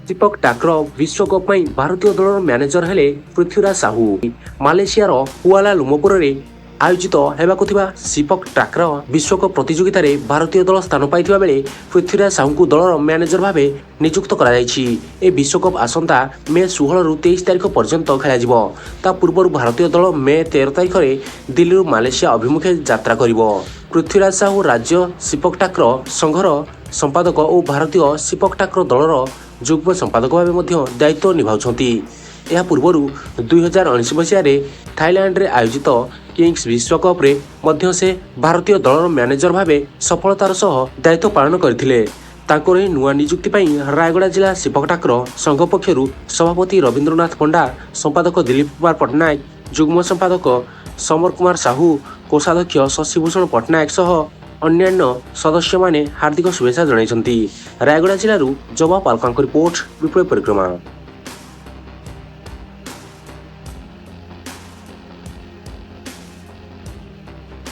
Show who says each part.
Speaker 1: ସେପକ୍ ଟାକ୍ର ବିଶ୍ୱକପ୍ ପାଇଁ ଭାରତୀୟ ଦଳର ମ୍ୟାନେଜର ହେଲେ ପୃଥ୍ୱୀରାଜ ସାହୁ। ମାଲେସିଆର କୁଆଲା ଲୁମ୍ପୁରରେ ଆୟୋଜିତ ହେବାକୁ ଥିବା ସେପକ୍ ଟାକ୍ର ବିଶ୍ୱକପ୍ ପ୍ରତିଯୋଗିତାରେ ଭାରତୀୟ ଦଳ ସ୍ଥାନ ପାଇଥିବା ବେଳେ ପୃଥ୍ୱୀରାଜ ସାହୁଙ୍କୁ ଦଳର ମ୍ୟାନେଜର ଭାବେ ନିଯୁକ୍ତ କରାଯାଇଛି। ଏହି ବିଶ୍ୱକପ୍ ଆସନ୍ତା ମେ 16ରୁ 23 ତାରିଖ ପର୍ଯ୍ୟନ୍ତ ଖେଳାଯିବ। ତା ପୂର୍ବରୁ ଭାରତୀୟ ଦଳ ମେ 13 ତାରିଖରେ ଦିଲ୍ଲୀରୁ ମାଲେସିଆ ଅଭିମୁଖେ ଯାତ୍ରା କରିବ। ପୃଥ୍ୱୀରାଜ ସାହୁ ରାଜ୍ୟ ସେପକ୍ ଟାକ୍ର ସଂଘର ସମ୍ପାଦକ ଓ ଭାରତୀୟ ସେପକ୍ ଟାକ୍ର ଦଳର ଯୁଗ୍ମ ସମ୍ପାଦକ ଭାବେ ମଧ୍ୟ ଦାୟିତ୍ୱ ନିଭାଉଛନ୍ତି। ଏହା ପୂର୍ବରୁ 2019 ମସିହାରେ ଥାଇଲାଣ୍ଡରେ ଆୟୋଜିତ କିଙ୍ଗସ୍ ବିଶ୍ୱକପ୍ରେ ମଧ୍ୟ ସେ ଭାରତୀୟ ଦଳର ମ୍ୟାନେଜର ଭାବେ ସଫଳତାର ସହ ଦାୟିତ୍ୱ ପାଳନ କରିଥିଲେ। ତାଙ୍କର ଏହି ନୂଆ ନିଯୁକ୍ତି ପାଇଁ ରାୟଗଡ଼ା ଜିଲ୍ଲା ସେପକ୍ ଟାକ୍ର ସଂଘ ପକ୍ଷରୁ ସଭାପତି ରବୀନ୍ଦ୍ରନାଥ ପଣ୍ଡା, ସମ୍ପାଦକ ଦିଲ୍ଲୀପ କୁମାର ପଟ୍ଟନାୟକ, ଯୁଗ୍ମ ସମ୍ପାଦକ ସମର କୁମାର ସାହୁ, କୋଷାଧ୍ୟକ୍ଷ ଶଶିଭୂଷଣ ପଟ୍ଟନାୟକ ସହ ଅନ୍ୟାନ୍ୟ ସଦସ୍ୟମାନେ ହାର୍ଦ୍ଦିକ ଶୁଭେଚ୍ଛା ଜଣାଇଛନ୍ତି। ରାୟଗଡ଼ା ଜିଲ୍ଲାରୁ ଜବା ପାଲକାଙ୍କ ରିପୋର୍ଟ, ବିପ୍ଳବ ପରିକ୍ରମା।